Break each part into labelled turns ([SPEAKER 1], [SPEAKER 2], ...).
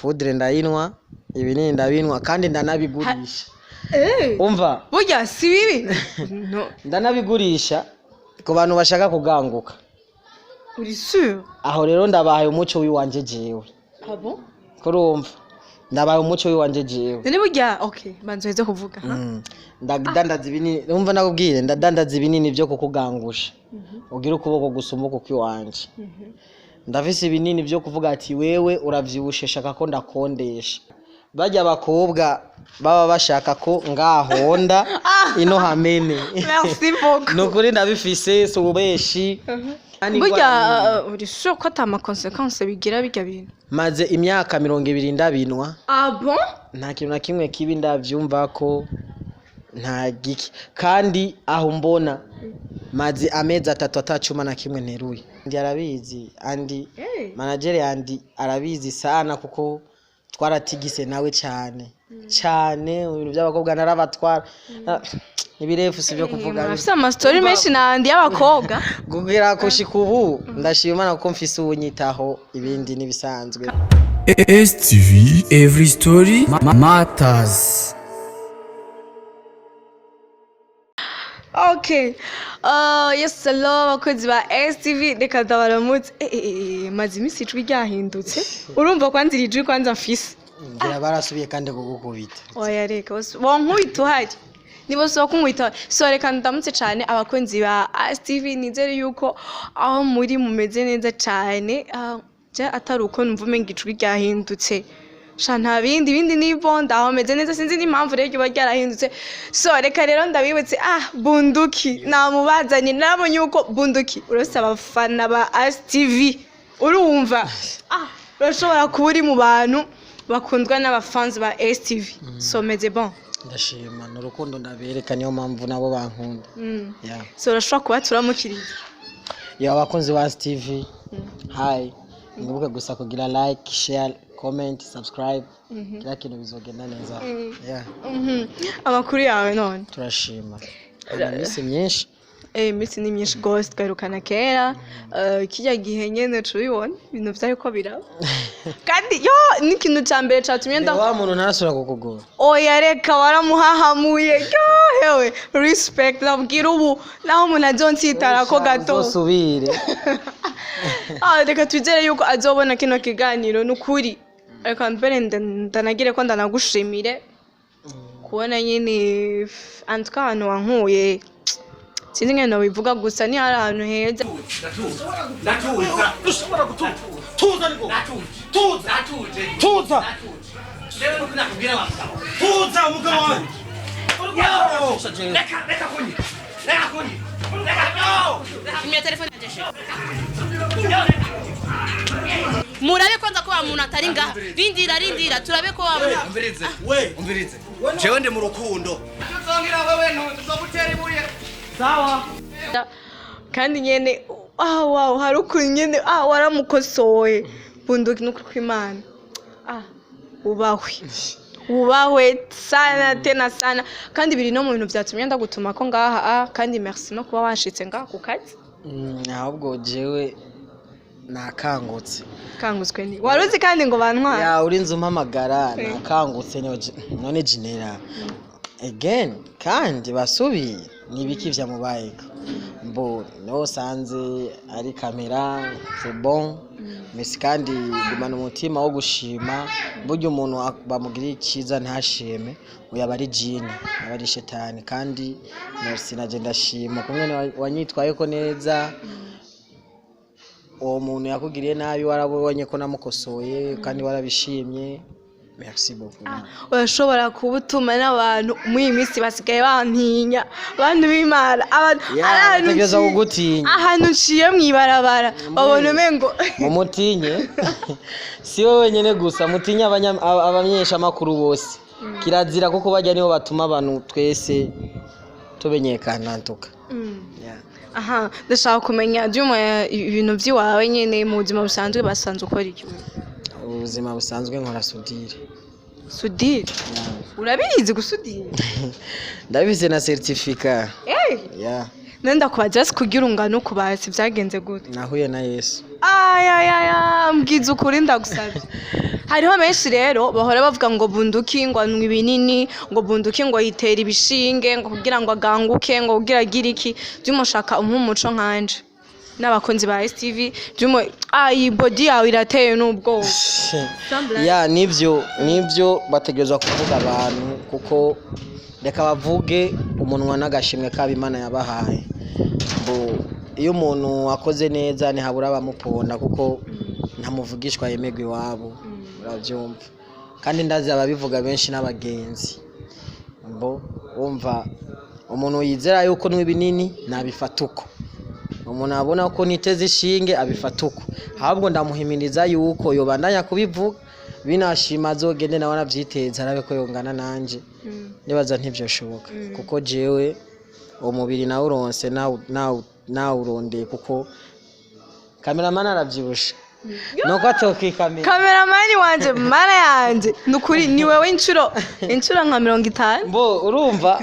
[SPEAKER 1] Poudre ndayinwa, ibinini ndabinwa kandi ndanabigurisha. Umva.
[SPEAKER 2] Burya si bibi, no.
[SPEAKER 1] Ndanabigurisha ku bantu bashaka kuganguka.
[SPEAKER 2] Uri sûr?
[SPEAKER 1] Aho rero ndabahaye umuco w'iwanje jewe.
[SPEAKER 2] Ah bon?
[SPEAKER 1] Kurumva, ndabahaye umuco w'iwanje jewe.
[SPEAKER 2] None burya, okay, banza uheze kuvuga, ha?
[SPEAKER 1] Ndadandaza ibinini. Umva, nakubwire, ndadandaza ibinini byo kukugangusha ugira ukuboko gusumba uku kw'iwanje. Ndafise ibinini byo kuvuga ati: "Wewe uravyibushe, shaka ko ndakondesha." Barya abakobwa baba bashaka ko ngahonda ino hamene.
[SPEAKER 2] Merci beaucoup.
[SPEAKER 1] Nukuri ndabifise, si ububeshi.
[SPEAKER 2] Burya uri sûr ko ata ma conséquences bigira bijya bintu?
[SPEAKER 1] Maze imyaka 20 ndabinwa.
[SPEAKER 2] Ah bon?
[SPEAKER 1] Nta kintu na kimwe kibi ndavyumva ko nta giki. Kandi aho mbona maze amezi 3 atacuma na kimwe nteruye. Ndi arabizi, andi manager yandi arabizi sana, kuko twaratigise nawe cyane cyane mu bintu by'abakobwa. Narabatwara ibirefu, si byo kuvuga.
[SPEAKER 2] Murafise amastori menshi nandi y'abakobwa.
[SPEAKER 1] Kugira kushika ubu ndashima Imana kuko mfise uwunyitaho, ibindi n'ibisanzwe.
[SPEAKER 3] STV, Every Story Matters.
[SPEAKER 2] Okay. Yes, hello abakozi ba STV, reka ndabaramutse. Maze iminsi ijwi ryahindutse. Urumva kwanza iri jwi kwanza mfise.
[SPEAKER 1] Ngira barasubiye kandi kugukubita.
[SPEAKER 2] Oya, reka bose bonkubita uhari. Nibo so kunkubita. So reka ndamutse cyane abakunzi ba STV, nizere yuko aho muri mumeze neza cyane. Je atari uko numva umenga ijwi ryahindutse. Sha, nta bindi bindi ni bonda aho meze neza, sinzi n'impamvu rero riba ryarahindutse. So reka rero ndabibutse, Bunduki namubazanye, nabonye yuko Bunduki uretse abafana ba STV, urumva, urashobora kuba uri mu bantu bakundwa n'abafanzi ba STV. So meze bon?
[SPEAKER 1] Ndashima, ni urukundo ndabereka, niyo mpamvu nabo bankunda. Yeah.
[SPEAKER 2] So urashobora kuba turamukiriye.
[SPEAKER 1] Yo, abakunzi ba STV, hi, mwibuke gusa kugira like, share, comment, subscribe, kila kintu bizogenda neza. Yeah.
[SPEAKER 2] Amakuru yawe none?
[SPEAKER 1] Turashima. Hari iminsi myinshi.
[SPEAKER 2] Iminsi ni myinshi rwose, twarukana kera. Kijya gihe nyene tubibona ibintu vyariko biraba, kandi yo n'ikintu ca mbere catumye
[SPEAKER 1] Ni
[SPEAKER 2] nda
[SPEAKER 1] wa muntu ntarasubira kukugora.
[SPEAKER 2] Oya reka, waramuhahamuye. Yo hewe, respect, ndabwira ubu naho umuntu azonsitara ko gato.
[SPEAKER 1] Uzosubire.
[SPEAKER 2] Reka twizere yuko azobona kino kiganiro. Nukuri reka mbere ndanagire ko ndanagushimire kubona nyine antuka ahantu wankuye, sinzi ngene nobivuga, gusa ni hari ahantu heza.
[SPEAKER 4] Dushobora gutuza, tuza, ariko tuza, tuza, tuza, umugabo wanjye.
[SPEAKER 5] Reka, reka kunyi, reka kunyi, reka no.
[SPEAKER 6] Tumia telefone ya jeshi. Murabe kwanza ko wa muntu atari ngaha. Rindira, rindira, turabe ko wa muntu.
[SPEAKER 5] Umvirize.
[SPEAKER 4] We.
[SPEAKER 5] Umvirize, jewe ndi mu rukundo. Uzongera wewe ntuzogutera ibuye.
[SPEAKER 2] Kandi nyene wow, hari ukuntu nyene waramukosoye Bunduki, nukuri kw'Imana. Ubahwe, ubahwe sana tena sana. Kandi biri no mu bintu vyatumye ndagutuma ko ngaha, kandi merci no kuba wanshitse ngaha ku kazi.
[SPEAKER 1] Ahubwo jewe nakangutse.
[SPEAKER 2] Kangutswe ni wari uzi kandi ngo bantwara.
[SPEAKER 1] Ya, urinze umpamagara nakangutse. None Jinera again kandi basubiye, ni ibiki vyamubayeko? Mbo niho sanze ari kamera, c'est bon, mais kandi gumana umutima wo gushima. Burya umuntu bamugirira icyiza ntashime, uyu aba ari jini, aba ari shetani. Kandi merci, naje ndashima kumwe wanyitwayeko neza. Uwo muntu yakugiriye nabi warabonye ko namukosoye kandi warabishimye, merci beaucoup.
[SPEAKER 2] Urashobora kuba utuma n'abantu muri iyi minsi basigaye bantinya, bantu b'Imana, abantu
[SPEAKER 1] Ya,
[SPEAKER 2] ari ahantu
[SPEAKER 1] bategerezwa kugutinya.
[SPEAKER 2] Ahantu nciye mw'ibarabara babona umengo
[SPEAKER 1] Mumutinye, si we wenyine gusa mutinye, abamenyeshamakuru bose kirazira, kuko bajya nibo batuma abantu twese tumenyekana ntuka. Yeah.
[SPEAKER 2] Aha ndashaka kumenya byuma ibintu by'iwawe nyene mu buzima busanzwe, basanzwe ukora iki?
[SPEAKER 1] Ubuzima busanzwe nkora soudure.
[SPEAKER 2] Soudure? Urabizi gusudira?
[SPEAKER 1] Ndabizi na certificat. Yeah.
[SPEAKER 2] None ndakubaza basi, kugira ungane ukubasi byagenze gute?
[SPEAKER 1] Nahuye na Yesu.
[SPEAKER 2] Ayayaya, mbwiza ukuri, ndagusabye. Hariho benshi rero bahora bavuga ngo Bunduki ngo anywa ibinini, ngo Bunduki ngo yitera ibishinge, ngo kugira ngo aganguke, ngo kugira agire iki. By'umushaka umpe umuco nkanje n'abakunzi ba STV by'umu, iyi body yawe irateye n'ubwoba.
[SPEAKER 1] Ya, nivyo bategerezwa kuvuga abantu, kuko reka bavuge umunwa n'agashimwe kaba Imana yabahaye. Bo iyo umuntu akoze neza ntihabura abamuponda, kuko ntamuvugishwa yemerwa iwabo, urabyumva. Kandi ndazi ababivuga benshi n'abagenzi. Bo wumva umuntu yizera yuko nywa ibinini nabifata uko, umuntu abona ko niteze ishinge abifata uko. Ahubwo ndamuhimiriza yuko yobandanya kubivuga, binashima azogende nawe anavyiteza, arabe ko yongana nanje. Nibaza ntivyoshoboka, kuko jewe uwo mubiri nawuronse nawurondeye, kuko kameramani aravyibushe nuko atokikamera.
[SPEAKER 2] Kameramani wanje, mana yanje, nukuri ni wewe inshuro nka 50.
[SPEAKER 1] Mbo urumva.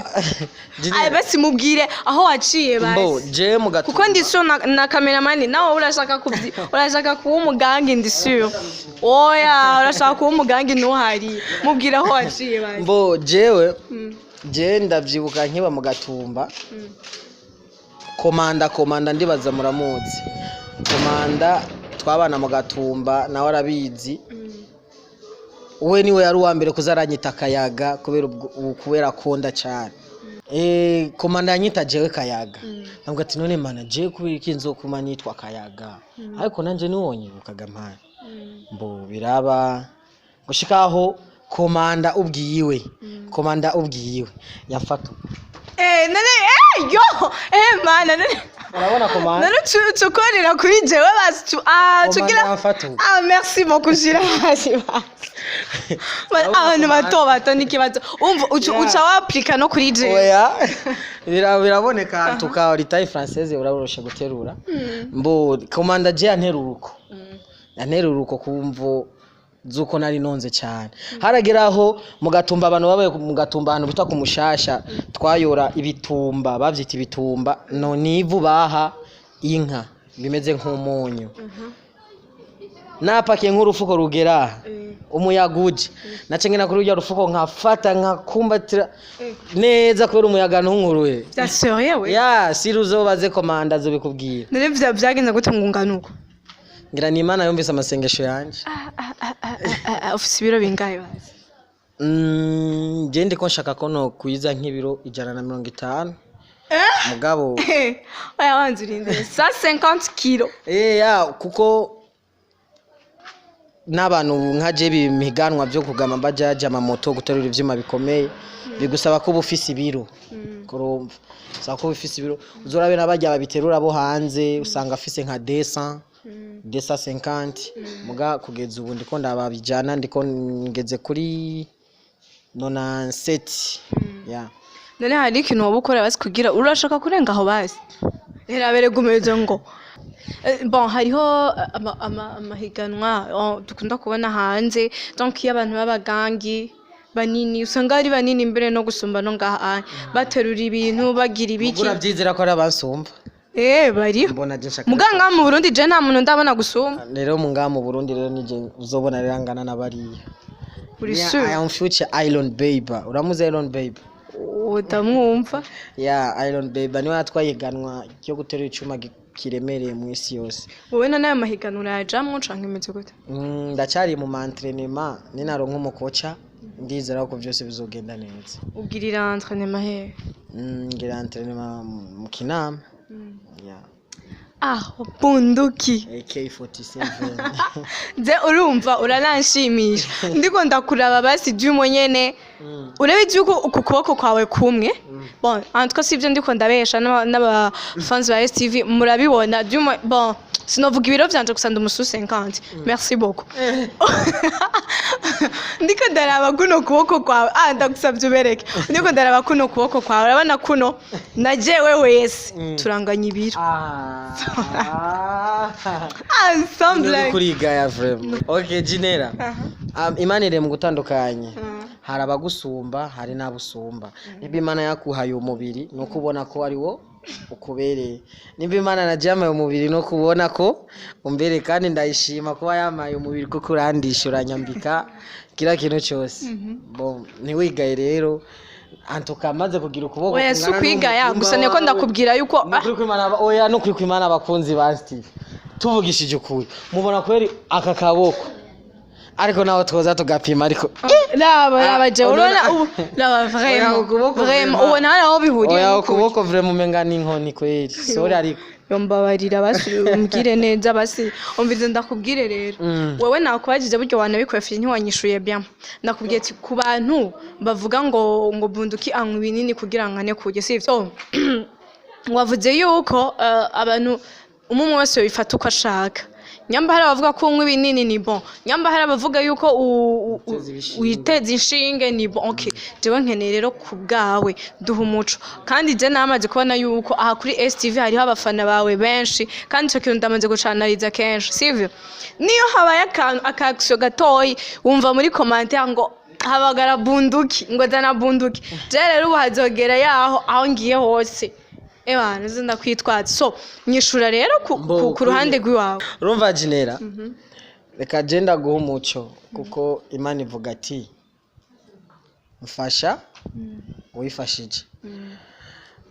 [SPEAKER 2] Ay, basi mubwire aho waciye
[SPEAKER 1] Mbo
[SPEAKER 2] basi.
[SPEAKER 1] Je mu gatumba.
[SPEAKER 2] Kuko ndi sure na kameramani nawe urashaka kuba umugangi, ndi sure. Oya, urashaka kuba umugangi, ntuhari. Mubwire aho waciye basi.
[SPEAKER 1] Mbo jewe je ndavyibuka nkiba mu Gatumba. Komanda ndibaza muramuzi. Komanda twabana mu Gatumba nawe arabizi. We niwe yari uwa mbere kuza aranyita Kayaga kubera akunda cyane. Komanda yanyita jewe Kayaga. Ntabwo ati none mana jewe kubera iki nzokuma nitwa Kayaga, ariko nanje niwonyibukaga mpana. Mbo biraba gushika aho komanda ubwiyiwe yamfata uko.
[SPEAKER 2] None yo, mana none.
[SPEAKER 1] Urabona komanda.
[SPEAKER 2] None tukorera kuri jewe basi
[SPEAKER 1] Komanda
[SPEAKER 2] tugira.
[SPEAKER 1] yamfata uko.
[SPEAKER 2] Ah, merci beaucoup, shira hasi basi.
[SPEAKER 1] Urabona
[SPEAKER 2] Abantu
[SPEAKER 1] komanda.
[SPEAKER 2] bato bato n'ikibazo umva uca waplika no kuri jewe.
[SPEAKER 1] Oya, biraboneka tuka taille française uraboroshe guterura. Mbo komanda je antera uruko kumvo zuko nari nonze cyane. Haragera aho mu Gatumba, abantu babaye mu Gatumba ahantu bita ku Mushasha, twayora ibitumba, bavyita ibitumba, no nivu baha inka bimeze nk'umunyu. Napakiye nk'urufuko rugera aha, umuyaga uje nace ngena kuri rurya rufuko nkafata nkakumbatira neza kubera umuyaga ntunkuruye.
[SPEAKER 2] Bya sérieux we?
[SPEAKER 1] Ya, si ruzobaze komanda azobikubwira.
[SPEAKER 2] None vyagenze gute ngo ungane uko?
[SPEAKER 1] Ngira ni Imana yumvise amasengesho yanje.
[SPEAKER 2] Ah, ah, ah, ah, ah, ah, ufise ibiro bingahe basi?
[SPEAKER 1] Je ndiko nshaka ko nokwiza nk'ibiro 150, mugabo.
[SPEAKER 2] Oya, wanze urindire, 150 kilo?
[SPEAKER 1] Ya, kuko n'abantu nka je bimiganwa byo kugama bajaje amamoto, guterura ivyuma bikomeye, bigusaba ko uba ufise ibiro. Kurumva, usaba ko uba ufise ibiro. Uzorabe n'abarya babiterura bo hanze, usanga afise nka 200, 250. Muga kugeza ubu ndiko ndababijana, ndiko ngeze kuri 97, ya.
[SPEAKER 2] None hari ikintu woba ukora basi kugira urashaka kurenga aho basi? Rero gumeze ngo bon, hariho amahiganwa dukunda kubona hanze, donc iyo abantu b'abagangi banini usanga ari banini mbere no gusumba no ngaha, baterura ibintu, bagira ibiki.
[SPEAKER 1] Muga uravyizera ko ari abansumba?
[SPEAKER 2] Bariho.
[SPEAKER 1] Mbona je nshaka.
[SPEAKER 2] Muganga mu Burundi je nta muntu ndabona gusumba.
[SPEAKER 1] Rero mu ngaha mu Burundi rero nije uzobona rero angana na bariya.
[SPEAKER 2] Uri
[SPEAKER 1] Yeah,
[SPEAKER 2] sure?
[SPEAKER 1] I am future Iron Baby. Uramuzi Iron Baby?
[SPEAKER 2] Utamwumva.
[SPEAKER 1] Yeah, Iron Baby niwe yatwaye iganwa ryo guterura icuma kiremereye mu isi yose.
[SPEAKER 2] Wowe na nayo mahiganwa urayajamwo canke imeze gute?
[SPEAKER 1] Ndacyari mu ma entraînement, ninaronka umukoca ndizera ko byose bizogenda neza.
[SPEAKER 2] Ugirira entraînement hehe?
[SPEAKER 1] Ngira entraînement mu Kinama. Yeah.
[SPEAKER 2] Ah, Bunduki.
[SPEAKER 1] AK47.
[SPEAKER 2] Je urumva urananshimisha, ndiko ndakuraba basi by'umo nyene. Urebe yuko uku kuboko kwawe kumwe, bon, en tout cas sivyo ndiko ndabesha, n'aba fans ba STV murabibona by'umo. Bon, sinovuga ibiro vyanje gusa, ndi umusu 50, merci beaucoup. Ndiko ndaraba kuno kuboko kwawe, ndagusavye ubereke, ndiko ndaraba kuno kuboko kwawe, urabona kuno na jewe wese turanganya ibiro.
[SPEAKER 1] Ah.
[SPEAKER 2] Ensemble.
[SPEAKER 1] Uri kurigaya vraiment. Okay, Jinera. Imana iri mu gutandukanye. Hari abagusumba, hari n'abusumba. Nimba Imana yakuhaye umubiri, ni uko ubona ko ari wo ukubereye. Nimba Imana naje yamaye umubiri, no kubona ko umbereye, kandi ndayishima kuba yamaye umubiri, kuko urandisha, uranyambika kila kintu cyose. Bon, ntiwigaye rero. Antuka maze kugira ukuboko
[SPEAKER 2] Oya, si
[SPEAKER 1] kungana
[SPEAKER 2] ukwigaya,
[SPEAKER 1] n'umutumba
[SPEAKER 2] gusa niko
[SPEAKER 1] wawe.
[SPEAKER 2] ndakubwira yuko
[SPEAKER 1] Nukuri kw'Imana oya, nukuri kw'Imana, abakunzi ba Steve, tuvugishije ukuri, mubona kweri aka kaboko, ariko naho twoza tugapima, ariko
[SPEAKER 2] Raba, raba, je
[SPEAKER 1] Ah,
[SPEAKER 2] urabona ubu, raba.
[SPEAKER 1] Oya,
[SPEAKER 2] Vraiment.
[SPEAKER 1] ukuboko
[SPEAKER 2] Vraiment.
[SPEAKER 1] vraiment.
[SPEAKER 2] Ubona hari aho bihuriye
[SPEAKER 1] Oya,
[SPEAKER 2] n'ukuri.
[SPEAKER 1] ukuboko vraiment umenga n'inkoni kweri, sorry, ariko
[SPEAKER 2] Yombabarira basi, umbwire neza basi, umvize ndakubwire rero. Wewe nakubajije buryo wanabikwefiye, ntiwanyishuye bien. Ndakubwiye ati ku bantu bavuga ngo Bunduki anywa ibinini kugira ngo ane kurya, sivyo? Wavuze yuko abantu umwe umwe wese yifata uko ashaka. Nyamba hari abavuga ko unywa ibinini, ni bon. Nyamba hari abavuga yuko
[SPEAKER 1] Witeza ibishinge.
[SPEAKER 2] witeza inshinge, ni bon. Okay, jewe nkeneye rero ku bwawe duha umuco. Kandi je namaze kubona yuko aha kuri STV hariho abafana bawe benshi, kandi ico kintu ndamaze gucanariza kenshi, sivyo? Niyo habaye akantu aka action gatoyi, wumva muri commentaire ngo habagara Bunduki, ngo zana Bunduki. Je rero ubu hazogera yaho aho ngiye hose, ebana nzi ndakwitwaza. So nyishura rero
[SPEAKER 1] Mbo,
[SPEAKER 2] ku ruhande rw'iwawe.
[SPEAKER 1] Urumva Jinera, reka je ndaguha umuco, kuko Imana ivuga ati mfasha wifashije.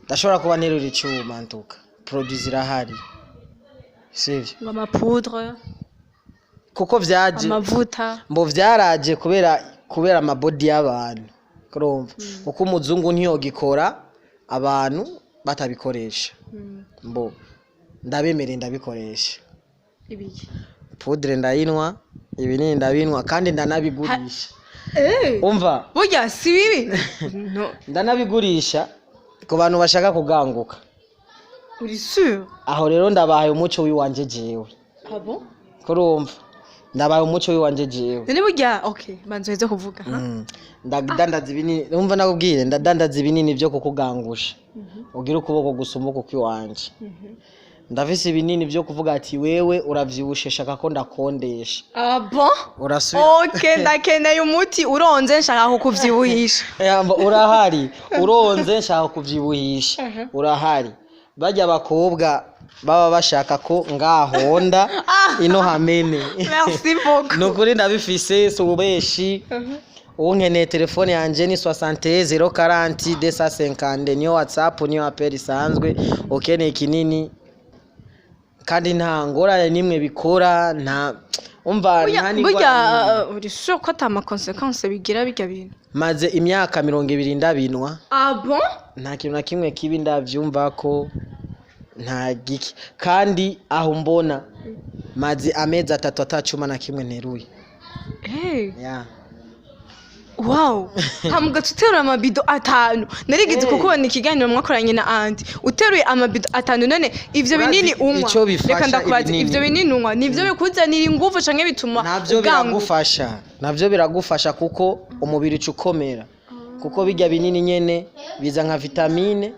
[SPEAKER 1] Ndashobora kuba nterura icuma, ntuka produit zirahari, sivyo?
[SPEAKER 2] Ngo ama poudre.
[SPEAKER 1] Kuko vyaje
[SPEAKER 2] Amavuta.
[SPEAKER 1] Mbo vyaraje kubera ama body y'abantu, urumva, kuko umuzungu ntiyogikora abantu batabikoresha. Mbo ndabemereye, ndabikoresha.
[SPEAKER 2] Ibiki?
[SPEAKER 1] Poudre ndayinwa, ibinini ndabinwa, kandi ndanabigurisha. Umva.
[SPEAKER 2] Burya si bibi, no?
[SPEAKER 1] Ndanabigurisha ku bantu bashaka kuganguka.
[SPEAKER 2] Uri sûr?
[SPEAKER 1] Aho rero ndabahaye umuco w'iwanje jewe.
[SPEAKER 2] Abo.
[SPEAKER 1] Kurumva, ndabahaye umuco w'iwanje jewe.
[SPEAKER 2] None burya, okay, banza uheze kuvuga, ha?
[SPEAKER 1] Ndadandaza ibinini, umva nakubwire, ndadandaza ibinini byo kukugangusha ugira ukuboko gusumba uku kw'iwanje. Ndafise ibinini byo kuvuga ati wewe uravyibushe, shaka ko ndakondesha.
[SPEAKER 2] Ah bon?
[SPEAKER 1] Urasubira.
[SPEAKER 2] Okay, ndakeneye umuti uronze, nshaka kukuvyibuhisha.
[SPEAKER 1] Yamba urahari, uronze nshaka kuvyibuhisha, urahari. Bajya abakobwa baba bashaka ko ngahonda ino hamene.
[SPEAKER 2] Merci beaucoup.
[SPEAKER 1] Nukuri ndabifise, si ububeshi. Ubu nkeneye, telefone yanje ni 60 040 250, niyo WhatsApp, niyo appel isanzwe. Ukeneye ikinini, kandi nta ngorane nimwe bikora, nta umva nta
[SPEAKER 2] Burya
[SPEAKER 1] n'ingorane
[SPEAKER 2] burya
[SPEAKER 1] nimwe.
[SPEAKER 2] Uri sûr ko ata ma conséquences bigira bijya bintu?
[SPEAKER 1] Maze imyaka 20 ndabinwa.
[SPEAKER 2] Ah bon?
[SPEAKER 1] Nta kintu na kimwe kibi ndavyumva ko nta giki. Kandi aho mbona maze amezi 3 atacuma na kimwe nteruye.
[SPEAKER 2] Hey.
[SPEAKER 1] Yeah.
[SPEAKER 2] Wow, hamugatse uterura amabido 5. Narigeze kukubona ikiganiro mwakoranye na Andy, uteruye amabido 5. None ivyo
[SPEAKER 1] Urazi
[SPEAKER 2] binini unywa,
[SPEAKER 1] ico bifasha
[SPEAKER 2] reka ndakubaza,
[SPEAKER 1] ibinini?
[SPEAKER 2] Ivyo binini unywa nivyo bikuzanira inguvu canke bituma
[SPEAKER 1] Navyo
[SPEAKER 2] uganguka?
[SPEAKER 1] biragufasha, navyo biragufasha, kuko umubiri uca ukomera, kuko bijya binini nyene biza nka vitamine,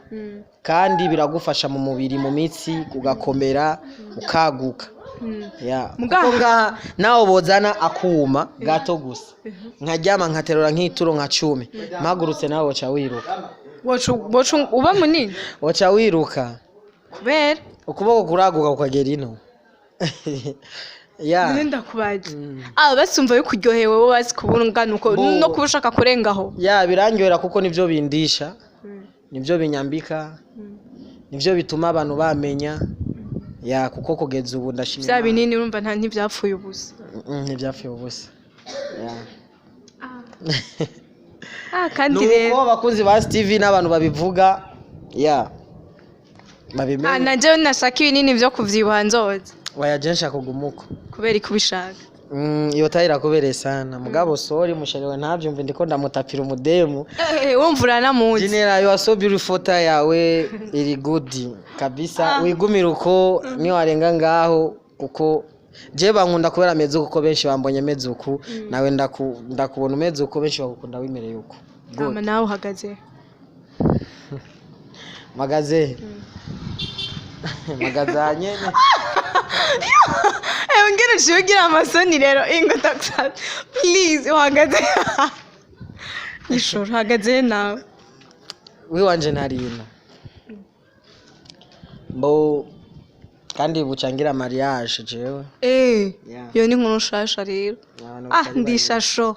[SPEAKER 1] kandi biragufasha mu mubiri, mu mitsi, ugakomera, ukaguka ya. Kuko ngaha nawe bozana akuma gato gusa, nkaryama nkaterura nk'ituro nka 10, mpagurutse nawe woca wiruka.
[SPEAKER 2] Woca uba munini?
[SPEAKER 1] Woca wiruka.
[SPEAKER 2] Kubera?
[SPEAKER 1] Ukuboko kuraguka kukagera ino ya.
[SPEAKER 2] None ndakubaza, aba basumva yo kuryohewe wowe bazi kubura ungana uko no kuba ushaka kurengaho?
[SPEAKER 1] Ya, birandyohera, kuko nivyo bindisha, nivyo binyambika, nivyo bituma abantu bamenya ya, kuko kugeza ubu ndashima
[SPEAKER 2] Vya
[SPEAKER 1] Imana.
[SPEAKER 2] binini urumva nta ntivyapfuye ubusa?
[SPEAKER 1] Ntibyapfuye ubusa ya.
[SPEAKER 2] Ah, kandi
[SPEAKER 1] Nuko
[SPEAKER 2] rero
[SPEAKER 1] abakunzi ba Steve n'abantu babivuga ya babimenye.
[SPEAKER 2] Na jewe nashaka ibinini vyo kuvyibuha nzoza.
[SPEAKER 1] Oya, je nshaka kuguma uko.
[SPEAKER 2] Kubera ikubishaka?
[SPEAKER 1] Iyo tayi irakubereye sana, mugabo sorry, musherewe ntabyumve, ndiko ndamutapira umudemu.
[SPEAKER 2] Wumva uranamuzi.
[SPEAKER 1] Jinera, you are so beautiful, tayi yawe iri good kabisa. Wigumire uko, niwarenga ngaho, kuko je bankunda kubera meze uko, kuko benshi bambonye meze uku. Nawe ndakubona umeze uko, benshi bagukunda wimereye uko. Good.
[SPEAKER 2] Hama nawe uhagaze?
[SPEAKER 1] Magaze magazanye.
[SPEAKER 2] Ongera uciye ugira amasoni rero, ingo ndagusabye, please, uhagaze. Ishoro hagaze nawe.
[SPEAKER 1] Wiwanje ntarino mbo kandi bucangira mariage jewe. Yeah.
[SPEAKER 2] Iyo ni inkuru nshasha rero.
[SPEAKER 1] Abantu
[SPEAKER 2] Ah,
[SPEAKER 1] batari bayizi.
[SPEAKER 2] ndishasho.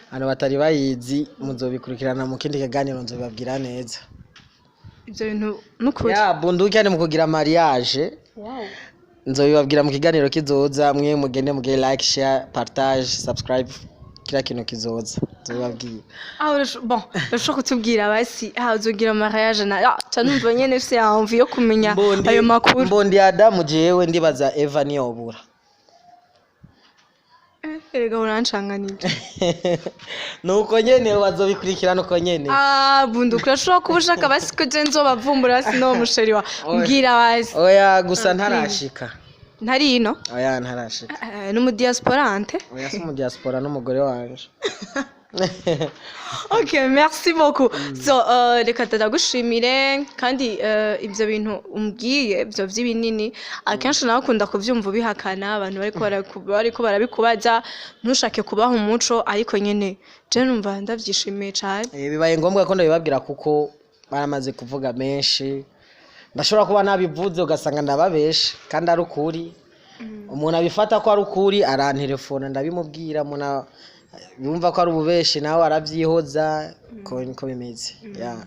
[SPEAKER 1] Abantu batari bayizi muzobikurikirana mu kindi kiganiro, nzobibabwira neza.
[SPEAKER 2] Ibyo bintu nukuri.
[SPEAKER 1] Ya, Bunduki ari mu kugira mariage.
[SPEAKER 2] Wow.
[SPEAKER 1] Nzobibabwira mu kiganiro kizoza. Mwe mugende mugire like, share, partage, subscribe, kila kintu kizoza nzobibabwira.
[SPEAKER 2] Ah, bon, urashobora kutubwira basi, ah, uzogira mariage na ah, ca numva nyene mfise envie yo kumenya ayo makuru.
[SPEAKER 1] Mbondi Adamu, jewe ndibaza Eva niyobura.
[SPEAKER 2] Erega urancanganije.
[SPEAKER 1] Nuko nyene bazobikurikirana uko nyene.
[SPEAKER 2] Ah, Bunduki, urashobora kuba ushaka basi ko je nzobavumbura basi n'uwo musheri wa. Mbwira basi.
[SPEAKER 1] Oya, gusa ntarashika.
[SPEAKER 2] Ntari ino?
[SPEAKER 1] Oya, ntarashika.
[SPEAKER 2] N'umudiasporante?
[SPEAKER 1] Oya, si mu diaspora, n'umugore wanje.
[SPEAKER 2] Ok, merci beaucoup. So, reka ndagushimire kandi ibyo bintu umbwiye ibyo by'ibinini, akenshi nawe akunda kubyumva ubihakana, abantu bariko barabikubaza ntushake kubaha umuco, ariko nyene je numva ndabyishimiye cyane.
[SPEAKER 1] Bibaye ngombwa ko ndabibabwira kuko baramaze kuvuga menshi. Ndashobora kuba nabivuze ugasanga ndababeshe kandi ari ukuri. Umuntu abifata ko ari ukuri arantelefona ndabimubwira, umuntu yumva ko ari ububeshi nawe arabyihoza, ko niko bimeze, yeah.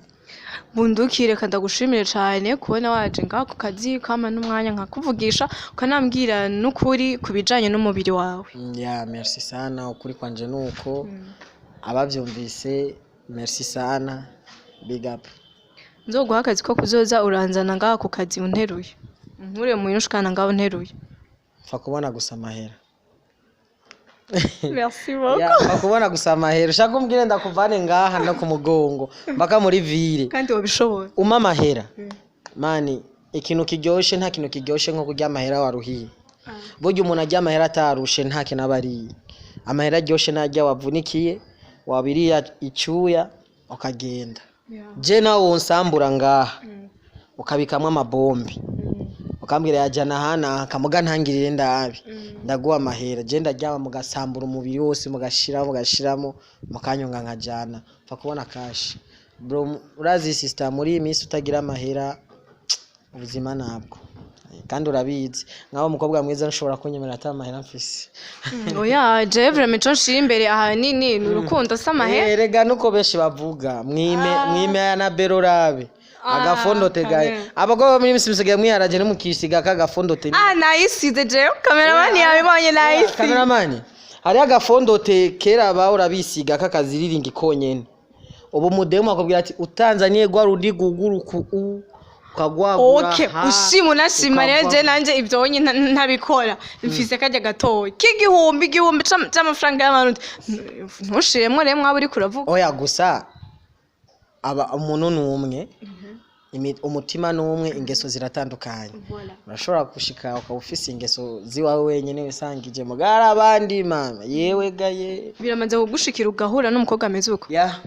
[SPEAKER 2] Bunduki, reka ndagushimire cyane kubona waje ngaha ku kazi kama n'umwanya nkakuvugisha, ukanambwira n'ukuri ku bijanye n'umubiri wawe.
[SPEAKER 1] Ya, merci sana. Ukuri kwanje nuko abavyumvise, merci sana, big up.
[SPEAKER 2] Nzoguha akazi ko kuzoza uranzana ngaha ku kazi unteruye, nkuriye mu ushikana ngaho unteruye.
[SPEAKER 1] Mfa kubona gusa amahera.
[SPEAKER 2] Merci beaucoup.
[SPEAKER 1] Ya, mfa kubona gusa amahera. Ushaka umbwire ndakuvane ngaha no ku mugongo mpaka muri ville.
[SPEAKER 2] Kandi wabishobora?
[SPEAKER 1] Uma amahera mani, ikintu kiryoshe, nta kintu kiryoshe nko kurya amahera waruhiye. Burya umuntu arya amahera atarushe nta kintu aba ariye. Amahera aryoshe ntarya wavunikiye, wabiriya icyuya ukagenda. Je nawe wonsambura ngaha ukabikamwo amabombe, ukambwira yajyana ahana kamuga ntangirire ndabi, ndaguha amahera. Je ndaryama mugasambura umubiri wose, mugashiramo, mugashiramo, mukanyonga nkajana, mfa kubona cash bro. Urazi sister, muri iyi minsi utagira amahera ubuzima ntabwo, kandi urabizi nkaho umukobwa mwiza nshobora kunyemerera ata amahera mfise.
[SPEAKER 2] Oya, je vraiment ico nshira imbere ahanini ni urukundo, si amahera.
[SPEAKER 1] Erega nuko benshi bavuga mwime mwime aya na bero rabe agafondote gaye.
[SPEAKER 2] Kamere.
[SPEAKER 1] Abakobwa muri misi musigaye mwiharaje ntimukisiga kagafondote.
[SPEAKER 2] Ah, nayisize jewe, cameraman yabibonye, nayisize.
[SPEAKER 1] Kameramani, hariho agafondote kera bahora bisiga kakaziriringa konyene. Ubu mudemu akubwira ati utanzaniye gwa rundi guguruku u ukagwagura.
[SPEAKER 2] Okay,
[SPEAKER 1] ha,
[SPEAKER 2] ushima unashima rero.
[SPEAKER 1] ukagwa.
[SPEAKER 2] Je nanje ibyo wonye ntabikora, mfise karya gatoya k'igihumbi, igihumbi c'amafaranga y'amarundi. Ntushiremwo rero mwaba uriko uravuga.
[SPEAKER 1] Oya, gusa aba umuntu ni umwe, umutima ni umwe, ingeso ziratandukanye. Urashobora gushika ukaba ufise ingeso ziwawe wenyine wisangije, mugara abandi mama yewe gaye.
[SPEAKER 2] Biramaze kugushikira ugahura n'umukobwa ameze uko?
[SPEAKER 1] Ya.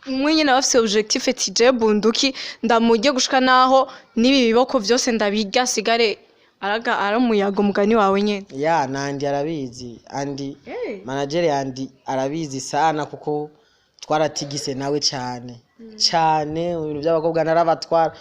[SPEAKER 2] Umwe nyine aba afise objectif ati je Bunduki ndamurye gushika naho n'ibi biboko vyose ndabirya, sigare araga ari umuyaga, umugani wawe nyene.
[SPEAKER 1] Ya, nandi arabizi, andi manager yandi arabizi sana, kuko twaratigise nawe cyane cyane mu bintu by'abakobwa, narabatwara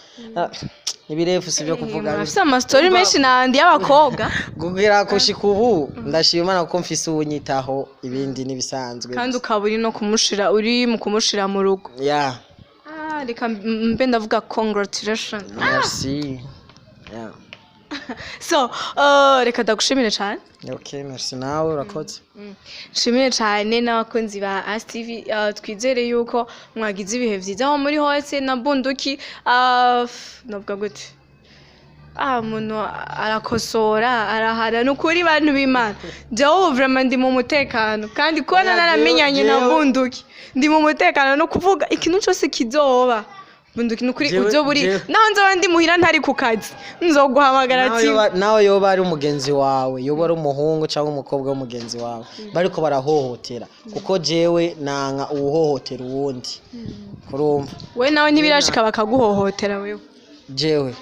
[SPEAKER 1] ibirefu si byo kuvuga.
[SPEAKER 2] Afise amastori menshi nandi y'abakobwa.
[SPEAKER 1] Kugira kushika ubu ndashima Imana kuko mfise uwunyitaho, ibindi n'ibisanzwe.
[SPEAKER 2] Kandi ukaba uri no kumushira, uri mu kumushira mu rugo.
[SPEAKER 1] Ya.
[SPEAKER 2] Ah, reka mbe ndavuga congratulation.
[SPEAKER 1] Merci, ya.
[SPEAKER 2] So, reka ndagushimire cyane.
[SPEAKER 1] Okay, merci, nawe urakoze.
[SPEAKER 2] Nshimire cyane n'abakunzi ba ASTV, twizere yuko mwagize ibihe byiza aho muri hose na Bunduki. Navuga gute, ah, umuntu arakosora arahara, ni ukuri bantu b'Imana, jewe ubu vraiment ndi mu mutekano, kandi kubona
[SPEAKER 1] Oya,
[SPEAKER 2] naramenyanye na
[SPEAKER 1] jewe
[SPEAKER 2] Bunduki ndi mu mutekano, no kuvuga ikintu cyose kizoba Bunduki ni ukuri uzoba uri naho nzoba ndi muhira ntari ku kazi nzoguhamagara
[SPEAKER 1] Nawe
[SPEAKER 2] ati
[SPEAKER 1] nawe yoba ari umugenzi wawe, yoba ari umuhungu cyangwa umukobwa w'umugenzi wawe bariko barahohotera, kuko jewe nanka uwuhohotera uwundi, kurumva?
[SPEAKER 2] We nawe ntibirashika bakaguhohotera wewe?
[SPEAKER 1] Jewe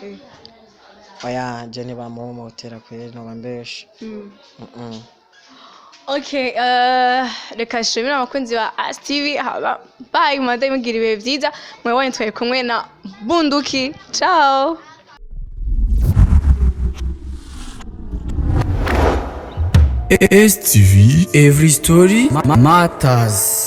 [SPEAKER 1] oya, je ntibamuhohotera kweri, noba mbeshe. Mm-mm.
[SPEAKER 2] Okay, reka nshimire abakunzi ba ASTV, haba bye, mwade mugira ibihe byiza. Mwe twari kumwe na Bunduki. Ciao.
[SPEAKER 3] STV Every Story Matters.